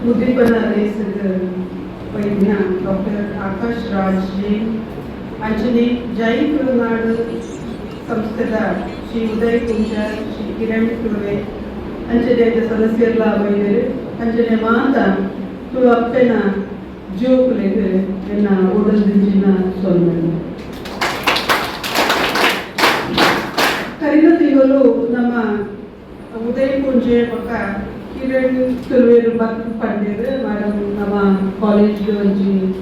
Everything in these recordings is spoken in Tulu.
ಉದ್ದೀಪನ ಲೇಸ್ಗ್ ಬೈದಿನ ಡಾಕ್ಟರ್ ಆಕಾಶ್ ರಾಜ್ ಜೈನ್, ಅಂಚನೆ ಜೈ ತುಳುನಾಡು ಸಂಸ್ಥೆದ ಶ್ರೀ ಉದಯ್ ಕುಂಜ, ಶ್ರೀ ಕಿರಣ್ ತುಳುವೆ, ಅಂಚನೆ ಸದಸ್ಯರ್ಲ ಬೈದೆರ್. ಅಂಚನೆ ಮಾತ ತುಳು ಅಪ್ಪೆನ ಜೋಕುಲೆಗ್ ಎನ್ನ ಉಡಲ್ ದಿಂಜಿನ ಸೊಲ್ಮೆಲು. ಕರಿನ ತಿಂಗಳು ನಮ್ಮ ಉದಯ್ ಪೂಂಜೆ ಬೊಕ್ಕ ಕಿರಣ್ ತುಳುವೆರ್ ಬತ್ ಪಂಡೆರ್, ಮೇಡಮ್, ನಮ್ಮ ಕಾಲೇಜ್ ಒಂಜಿ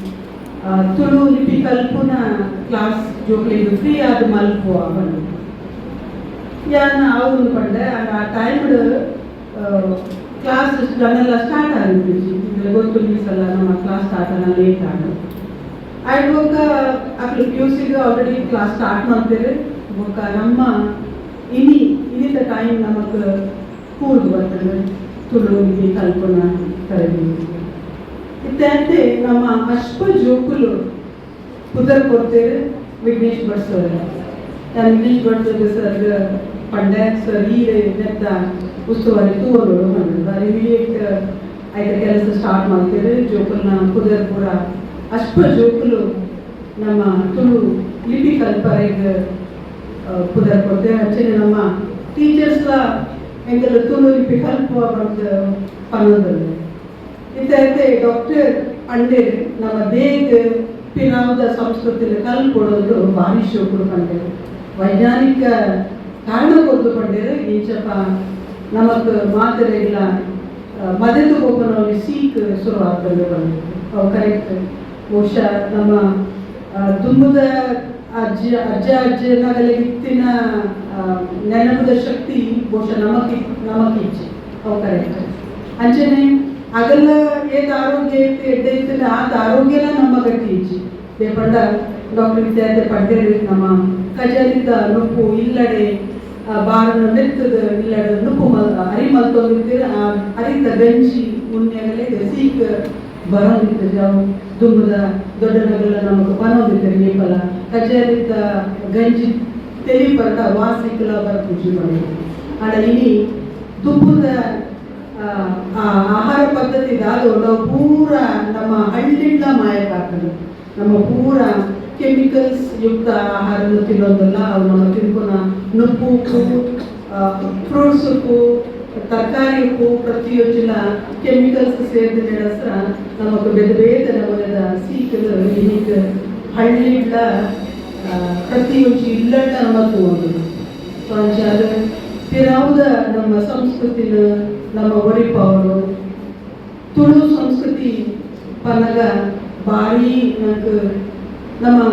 ತುಳು ಲಿಪಿ ಕಲ್ಪುನ ಕ್ಲಾಸ್ ಜೋಕ್ಲೆಗ್ ಫ್ರೀ ಆದ್ ಮಲ್ಪುವ ಪಂದ್. ಯಾನ್ ಆವು ಪಂಡೆ. ಆಂಡ ಆ ಟೈಮ್ ಕ್ಲಾಸ್ ಗನೆಲ್ಲ ಸ್ಟಾರ್ಟ್ ಆದಿತ್ತಿಜಿ. ಗೊತ್ತು ಸಲ ನಮ್ಮ ಕ್ಲಾಸ್ ಸ್ಟಾರ್ಟ್ ಆನ ಲೇಟ್ ಆಂಡ್. ಆಯ್ತು, ಬೊಕ್ಕ ಅಕ್ಲು ಪಿಯುಸಿಗೆ ಆಲ್ರೆಡಿ ಕ್ಲಾಸ್ ಸ್ಟಾರ್ಟ್ ಮಾಡ್ತೇವೆ. ಬೊಕ್ಕ ನಮ್ಮ ಇನಿ ಇನಿತ ಟೈಮ್ ನಮಕ್ ಕೂರ್ದು ಬರ್ತದೆ ತುಳು ಲಿಪಿ ಕಲ್ಪುನ ತರಬೇತಿ. ಇತ್ತೆ ನಮ್ಮ ಅಶ್ವ ಜೋಕುಲು ಪುದರ್ ಕೊಡ್ತೇವೆ ವಿಘ್ನೇಶ್ ಭಟ್ ಸರ್. ನಾನು ವಿಘ್ನೇಶ್ ಭಟ್ ಸರ್ ಪಂಡೆ, ಸರ್, ಈ ನೆತ್ತ ಉಸ್ತುವಾರಿ ತೂವೊಡು ಪಂಡೆ. ಬಾರಿ ಇಮಿಡಿಯೇಟ್ ಐತ ಕೆಲಸ ಸ್ಟಾರ್ಟ್ ಮಾಡ್ತೇವೆ. ಜೋಕುಲ್ನ ಪುದರ್ ಪೂರ, ಅಶ್ವ ಜೋಕುಲು ನಮ್ಮ ತುಳು ಲಿಪಿ ಕಲ್ಪರೆಗ್ ಪುದರ್ ಕೊಡ್ತೇವೆ. ಅಂಚನೆ ನಮ್ಮ ಟೀಚರ್ಸ್ಲ ಎಂಕಲ್ ತುಳು ಲಿಪಿ ಕಲ್ಪುವ ಪಂದ್ ಪನ್ನೊಂದುಲ್ಲೆರ್. ಇತ್ತೆ ಡಾಕ್ಟರ್ ಪಂಡೇರ್, ನಮ್ಮ ದೇಗ್ ಪಿರಾವುದ ಸಂಸ್ಕೃತಿನ ಕಲ್ಪೊಡೊಂದು ಭಾರಿ ಶೋಕುಡು ಪಂಡೇರ್. ವೈಜ್ಞಾನಿಕ ಕಾರಣ ಕೊರ್ದು ಪಂಡೇರ್. ಇಂಚಪ ನಮಕ್ ಮಾತೆರೆಗ್ಲ ಮದೆತು ಪೋಪುನ ಒಂಜಿ ಸೀಕ್ ಶುರು ಆಗ್ತದೆ ಪಂಡೇರ್. ಅವು ಕರೆಕ್ಟ್. ಬಹುಶಃ ನಮ್ಮ ದುಂಬುದ ಅಜ್ಜ ಅಜ್ಜ ಅಜ್ಜನಗಲಿಗೆ ಇತ್ತಿನ ನೆನಪುದ ಶಕ್ತಿ ಬಹುಶಃ ನಮಕ್ ನಮಕ್ ಇಜ್ಜಿ. ಅವು ಕರೆಕ್ಟ್. ಅಂಚನೆ ಅಗಲ ಏತ್ ಆರೋಗ್ಯ ಇತ್ತು, ಎಡ್ಡೆ ಇತ್ತು, ಆತ ಆರೋಗ್ಯನ ನಮ್ಮ ಗಟ್ಟಿ ಇಜ್ಜಿ. ಪಂಡ ಡಾಕ್ಟರ್ ವಿದ್ಯಾರ್ಥಿ ಪಂಡೇರ್, ನಮ್ಮ ಕಜರಿದ ನುಪ್ಪು ಇಲ್ಲಡೆ ಬಾರನ ಮೆತ್ತದ ಇಲ್ಲಡೆ ನುಪ್ಪು ಮಲ್ ಅರಿ ಮಲ್ತೊಂದಿತ್ತೀರ. ಆ ಅರಿತ ಗಂಜಿ ಉಣ್ಯಗಲೇ ಸೀಕ್ ಬರೋದಿತ್ತು. ಅವು ದುಂಬುದ ದೊಡ್ಡ ನಗಲ ನಮಕ್ ಪನೊಂದಿತ್ತಾರೆ, ಏಪಲ ಕಜರಿತ ಗಂಜಿ ತೆಲಿ ಪರ್ಡ ವಾಸಿಕಲ ಬರ್ಪುಜಿ ಪಂಡ. ಆಂಡ ಇನಿ ದುಂಬುದ ಆ ಆ ಆಹಾರ ಪದ್ಧತಿ ದಾದ ನಾವು ಪೂರ ನಮ್ಮ ಹಳ್ಳಿಡ್ಲ ಮಾಯಕ ಆಗ್ತದೆ. ನಮ್ಮ ಪೂರ ಕೆಮಿಕಲ್ಸ್ ಯುಕ್ತ ಆಹಾರನು ತಿನ್ನೋದಲ್ಲ. ಅವು ನಮ್ಮ ತಿನ್ಪುನ ನುಪ್ಪು, ಉಪ್ಪು, ಫ್ರೂಟ್ಸ್ ಉಪ್ಪು, ತರಕಾರಿ ಉಪ್ಪು, ಪ್ರತಿಯೊಂಜಿಲ ಕೆಮಿಕಲ್ಸ್ ಸೇರಿದ ನೆಡಸ್ರ ನಮಕ್ ಬೇತೆ ಬೇತೆ ನಮೂನೆದ ಸೀಕಲು ಇನಿಕ್ ಹಳ್ಳಿಡ್ಲ ಪ್ರತಿಯೊಂಜಿ ಇಲ್ಲಡ್ಲ ನಮ್ಮ ತೂವೊಂದು. ಸೊ ಅಂಚಾದ್ ಪಿರಾವುದ ನಮ್ಮ ಸಂಸ್ಕೃತಿನ ನಮ್ಮ ಒರಿಪಾವೊಡು. ತುಳು ಸಂಸ್ಕೃತಿ ಪನ್ನಗ ಭಾರಿ ನಂಕ್ ನಮ್ಮ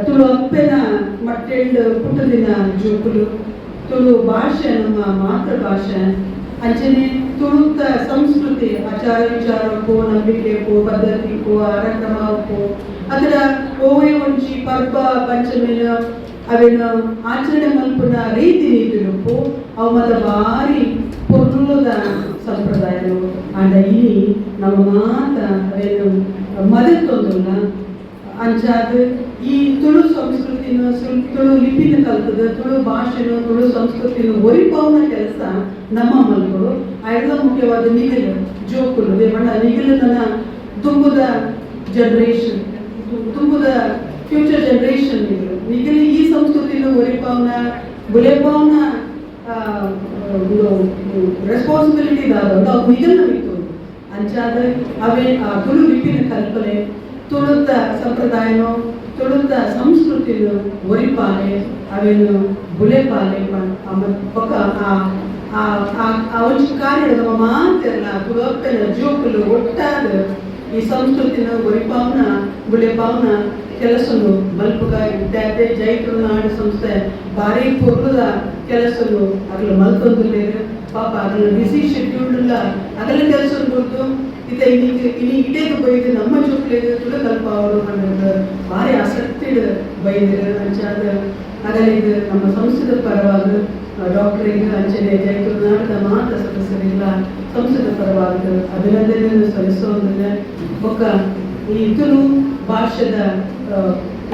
ತುಳು ಅಪ್ಪೆನ ಮಟ್ಟೆಲ್ಡ್ ಪುಟ್ಟದಿನ ಜೋಕುಲು. ತುಳು ಭಾಷೆ ನಮ್ಮ ಮಾತೃಭಾಷೆ. ಅಂಚನೆ ತುಳುತ ಸಂಸ್ಕೃತಿ, ಆಚಾರ ವಿಚಾರಕ್ಕೂ, ನಂಬಿಕೆಕ್ಕೂ, ಪದ್ಧತಿಕ್ಕೂ, ಕಾರ್ಯಕ್ರಮಕ್ಕೂ, ಅದರ ಓವೇ ಒಂಜಿ ಪರ್ಬ ಪಂಚಮಿನ ಅವೆನ ಆಚರಣೆ ಮಲ್ಪುನ ರೀತಿ ನೀತಿಲುಪ್ಪು, ಅವು ಮತ ಭಾರಿ ಪೊರ್ಲುದ ಸಂಪ್ರದಾಯಲು. ಆಂಡ ಇನಿ ನಮ್ಮ ಮಾತ ಅವೇನು ಮದೆತ್ತೊಂದುಲ್ಲ. ಅಂಚಾದ್ ಈ ತುಳು ಸಂಸ್ಕೃತಿನ, ತುಳು ಲಿಪಿನ ಕಲ್ತದ, ತುಳು ಭಾಷೆನು, ತುಳು ಸಂಸ್ಕೃತಿನ ಒರಿಪಾವುನ ಕೆಲಸ ನಮ್ಮ ಮಲ್ಪೊಡು. ಐಡ್ಲ ಮುಖ್ಯವಾದ ನಿಗಲು ಜೋಕುಲು ದೇವಣ್ಣ ನಿಗಲು ನನ್ನ ದುಂಬುದ ಜನರೇಷನ್, ದುಂಬುದ ಫ್ಯೂಚರ್ ಜನರೇಷನ್ ನಿಗಲು. ನಿಗಲು ಈ ಸಂಸ್ಕೃತಿನ ಒರಿಪಾವುನ, ಬುಲೆಪಾವುನ ರೆಸ್ಪಾನ್ಸಿಬಿಲಿಟಿ ದಾದ ಅವು ನಿಗಲ್ನ ಮಿತ್ತು. ಅಂಚಾದ ಅವೇ ಆ ತುಳು ಲಿಪಿನ ಕಲ್ಪನೆ, ತುಳುತ ಸಂಪ್ರದಾಯನೋ, ತುಳುತ ಸಂಸ್ಕೃತಿನ ಒರಿಪಾಲೆ, ಅವೇನು ಬುಲೆಪಾಲೆ. ಬೊಕ್ಕ ಆ ಆ ಆ- ಆ ಒಂಜಿ ಕಾರ್ಯ ನಮ್ಮ ಮಾತೆಲ್ಲ ತುಳುವಪ್ಪೆನ ಜೋಕುಲು ಒಟ್ಟಾದ ಈ ಸಂಸ್ಕೃತಿನ ಒರಿಪಾವನ, ಬುಲೆಪಾವನ ಕೆಲಸನು ಮಲ್ಪುಗ. ಇತ್ಯಾದಿ ಜೈ ತುಳುನಾಡು ಸಂಸ್ಥೆ ಭಾರಿ ಪೊರ್ಲುದ ಕೆಲಸನು ಅಗಲ ಮಲ್ತೊಂದುಲ್ಲೆರ್. ಪಾಪ, ಅಗಲ ಬಿಸಿ ಶೆಡ್ಯೂಲ್ ಅಗಲ ಕೆಲಸ ಗೊತ್ತು ಇತ್ತೆ ಇನಿ ಇನಿ ಇಡೇಗ್ ಬೈದು ನಮ್ಮ ಜೋಕ್ಲೆಗ್ ತುಳು ಕಲ್ಪಾವೊಡು ಪಂಡ್ದ್ ಭಾರಿ ಆಸಕ್ತಿಡ್ ಬೈದೆರ್. ಅಂಚಾದ್ ಅಗಲಿಗ್ ನಮ್ಮ ಸಂಸ್ಥೆದ ಪರವಾದ್, ಡಾಕ್ಟರಿಗೆ, ಅಂಚನೆ ಜೈ ತುಳುನಾಡದ ಮಾತ ಸದಸ್ಯರಿಗೆಲ್ಲ ಸಂಸ್ಥೆದ ಪರವಾದ್ ಅಭಿನಂದನೆಯನ್ನು ಸಲ್ಲಿಸೋದಿಲ್ಲ. ಬೊಕ್ಕ ಈ ತುಳು ಭಾಷೆದ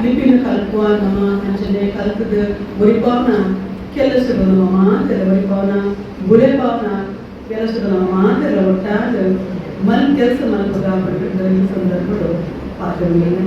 ಲಿಪಿನ ಕಲ್ಪುವ ನಮ್ಮ, ಅಂಚನೆ ಕಲ್ತದ ಒರಿಪಾವನ ಕೆಲಸಗಳು ನಮ್ಮ ಮಾತೆಲ್ಲ, ಒರಿಪಾವನ, ಬುಲೆಪಾವನ ಕೆಲಸಗಳು ನಮ್ಮ ಮಾತೆಲ್ಲ ಒಟ್ಟಾದ ಮಲ್ತೆರೆ. ಕೆಲಸ ಮಲ್ಪುಗ ಪಂಡ್ದ್ ಈ ಸಂದರ್ಭಡ್ ಪಾತೆರೊಂದಿನ.